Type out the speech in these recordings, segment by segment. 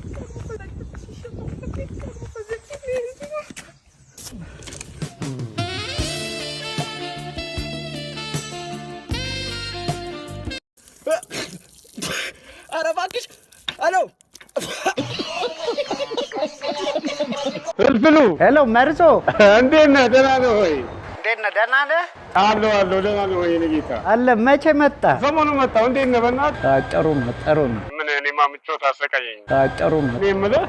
que eu vou fazer aqui xixi? Eu vou fazer, o que eu vou fazer aqui mesmo? ኧረ እባክሽ፣ ሄሎ። ፍልፍሉ። ሄሎ መርዞ። እንዴት ነህ? ደህና ነህ ወይ? እንዴት ነህ? ደህና ነህ? አለሁ አለሁ፣ ደህና ነህ ወይ የእኔ ጌታ? አለ። መቼ መጣ? ሰሞኑን መጣሁ። እንዴት ነህ በእናትህ? ጥሩ ነው፣ ጥሩ ነው። ምን እኔማ ምቾት አሰቃየኝ። ጥሩ ነው። እኔ የምልህ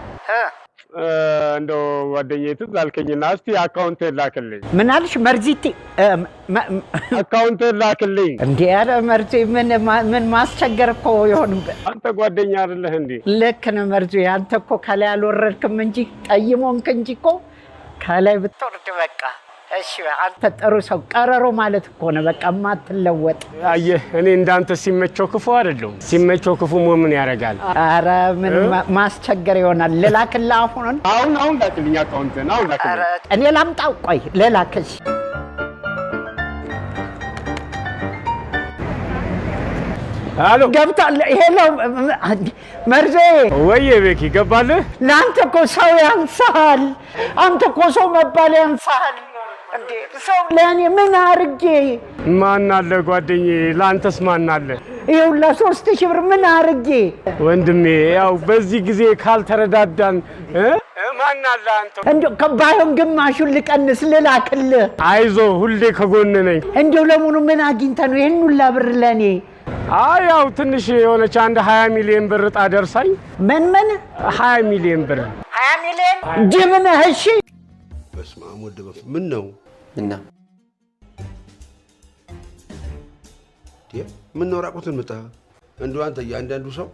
እንደው ጓደኛዬ ትዝ አልከኝና እስቲ account ህን ላክልኝ። ምን አልሽ መርዚቲ? Account ህን ላክልኝ። እንዴ ኧረ መርዚ፣ ምን ማስቸገር እኮ ይሆን። አንተ ጓደኛ አይደለህ እንዴ? ልክ ነህ መርዚ። አንተ እኮ ከላይ አልወረድክም እንጂ ጠይሞንክ እንጂ እኮ ከላይ ብትወርድ በቃ። እሺ አንተ ጥሩ ሰው፣ ቀረሮ ማለት እኮ ነው በቃ የማትለወጥ። አየህ፣ እኔ እንዳንተ ሲመቸው ክፉ አይደለሁም። ሲመቸው ክፉ ምን ያደርጋል? ኧረ ምን ማስቸገር ይሆናል። ልላክልህ አሁን? አሁን አሁን ላክልኝ፣ account ህን አሁን ላክልኝ። እኔ ላምጣው? ቆይ ልላክሽ። አሎ። ገብቷል። ሄሎ መርዜ። ወይዬ ቤኪ፣ ገባልህ? ለአንተ እኮ ሰው ያንሳል። አንተ እኮ ሰው መባል ያንሳል። እንዴ ሰው ለእኔ ምን አርጌ? ማን አለ ጓደኛዬ? ለአንተስ ማን አለ? ይኸውላ 3000 ብር ምን አርጌ? ወንድሜ፣ ያው በዚህ ጊዜ ካልተረዳዳን ማን አለ አንተ? እንደው ባይሆን ግማሹን ልቀንስ ልላክልህ። አይዞ፣ ሁሌ ከጎን ነኝ። እንደው ለመሆኑ ምን አግኝተህ ነው ይህን ሁላ ብር ለእኔ? አይ ያው ትንሽ የሆነች አንድ 20 ሚሊዮን ብር ዕጣ ደርሳኝ። ምን ምን? 20 ሚሊዮን ብር። 20 ሚሊዮን? ጅብ ነህ። እሺ። በስመ አብ ወወልድ ወመንፈስ፣ ምን ነው? እና ምን ነው ራቁትን መጣ? እንደው አንተ እያንዳንዱ ሰው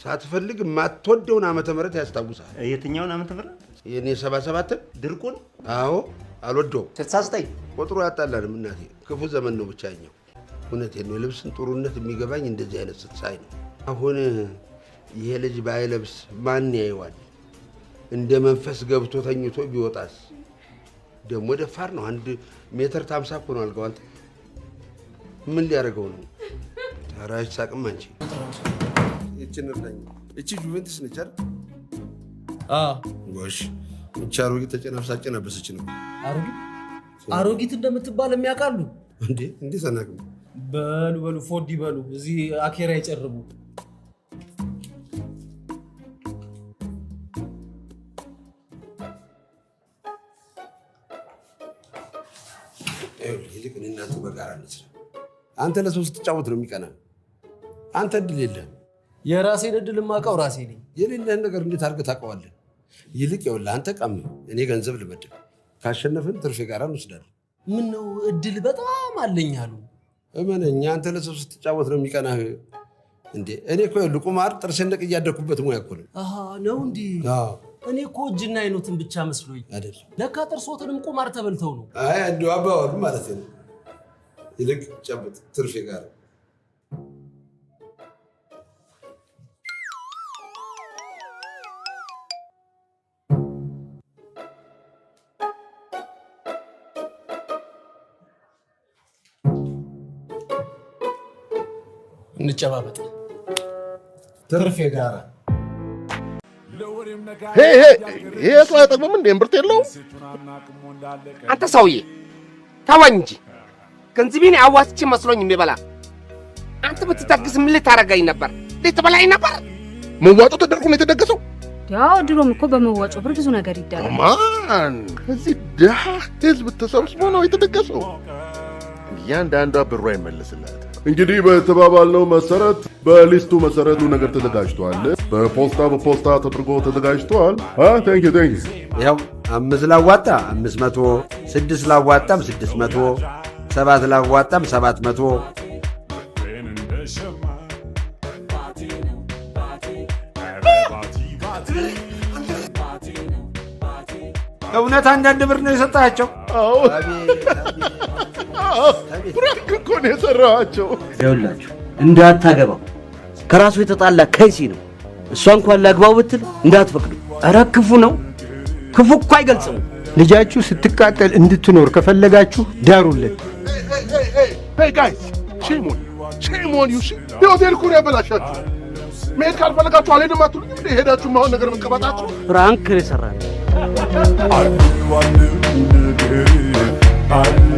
ሳትፈልግ የማትወደውን ዓመተ ምህረት ያስታውሳል። የትኛውን ዓመተ ምህረት? የኔ 77ን። ድርቁን? አዎ፣ አልወደውም። 69። ቁጥሩ ያጣላንም እናቴ፣ ክፉ ዘመን ነው ብቻኛው። እውነቴን ነው። የልብስን ጥሩነት የሚገባኝ እንደዚህ አይነት ስትሳይ ነው። አሁን ይሄ ልጅ ባይለብስ ማን ያየዋል? እንደ መንፈስ ገብቶ ተኝቶ ቢወጣስ? ደግሞ ደፋር ነው። 1 ሜትር ከ50 እኮ ነው አልጋው። አንተ ምን ሊያደርገው ነው? ኧረ አይሳቅም። አንቺ ይህችን እርዳኝ። እቺ ጁቬንትስ ነች አይደል? አዎ። ጎሽ፣ እቺ አሮጊት ተጨናብሳ አጨናበሰች ነው። አሮጊት? አሮጊት እንደምትባል የሚያውቃሉ? እንዴ እንዴት አናውቅም? በሉ በሉ ፎዲ በሉ፣ እዚህ አኬራ ይጨርቡ። ይኸውልህ፣ ይልቅ እኔ እናንተ በጋራ እንስራ። አንተ ለሰው ስትጫወት ነው የሚቀና። አንተ እድል የለህም። የራሴን እድል የማውቀው ራሴ ነኝ። የሌለህን ነገር እንዴት አድርገህ ታውቀዋለህ? ይልቅ ይኸውልህ፣ አንተ ቀም፣ እኔ ገንዘብ ልመድብ። ካሸነፍን ትርፍ የጋራ እንወስዳለን። ምን ነው እድል በጣም አለኝ አሉ። እመነኝ፣ አንተ ለሰው ስትጫወት ነው የሚቀናህ። እንዴ እኔ እኮ ይኸውልህ ቁማር ጥርሴን ነቅዬ ያደግኩበት ሙያ እኮ ነው። አሃ ነው እንዴ? አዎ። እኔ እኮ እጅና አይኖትን ብቻ መስሎኝ። አይደለም። ለካ ጥርሶትንም ቁማር ተበልተው ነው። አይ እንደው አባባሉ ማለት ነው። ይልቅ ጨብጥ፣ ትርፍ የጋራ። እንጨባበጥ። ትርፍ የጋራ። ሄ ሄ፣ ይሄ ሰው አይጠቅምም እንዴ? እምብርት የለውም። አንተ ሰውዬ ተወኝ እንጂ፣ ገንዘቤን አዋስቼ መስሎኝ የሚበላ አንተ ብትታግስ ምን ልታረገኝ ነበር? ልትበላኝ ነበር? መዋጮ ተደርጎ ነው የተደገሰው። ያው ድሮም እኮ በመዋጮ ብር ብዙ ነገር ይደረጋል። ማን እዚህ ድሃ ህዝብ ተሰብስቦ ነው የተደገሰው። እያንዳንዷ ብሯ ይመለስላት። እንግዲህ በተባባልነው መሰረት በ list ኡ መሰረት ሁሉ ነገር ተዘጋጅቷል። በፖስታ በፖስታ ተደርጎ ተዘጋጅቷል። Thank you, thank you። ያው 5 ላዋጣ 500፣ 6 ላዋጣም 600፣ 7 ላዋጣም 700። እውነት አንዳንድ ብር ነው የሰጣቸው? አዎ። Prank እኮ ነው የሰራኋቸው። ይኸውላችሁ እንዳታገባው፣ ከራሱ የተጣላ ከይሲ ነው። እሷ እንኳን ላግባው ብትል እንዳትፈቅዱ። ኧረ ክፉ ነው፣ ክፉ እኮ አይገልጽም። ልጃችሁ ስትቃጠል እንድትኖር ከፈለጋችሁ ዳሩለት። Hey guys, shame on you, shame on you። የሆቴል እኮ ነው ያበላሻችሁ። መሄድ ካልፈለጋችሁ አልሄድም አትሉኝም እንዴ? ሄዳችሁ ማሆን ነገር የምትቀባጣጥሩ። Prank ነው የሰራነው። አሉ አሉ ነገር አሉ።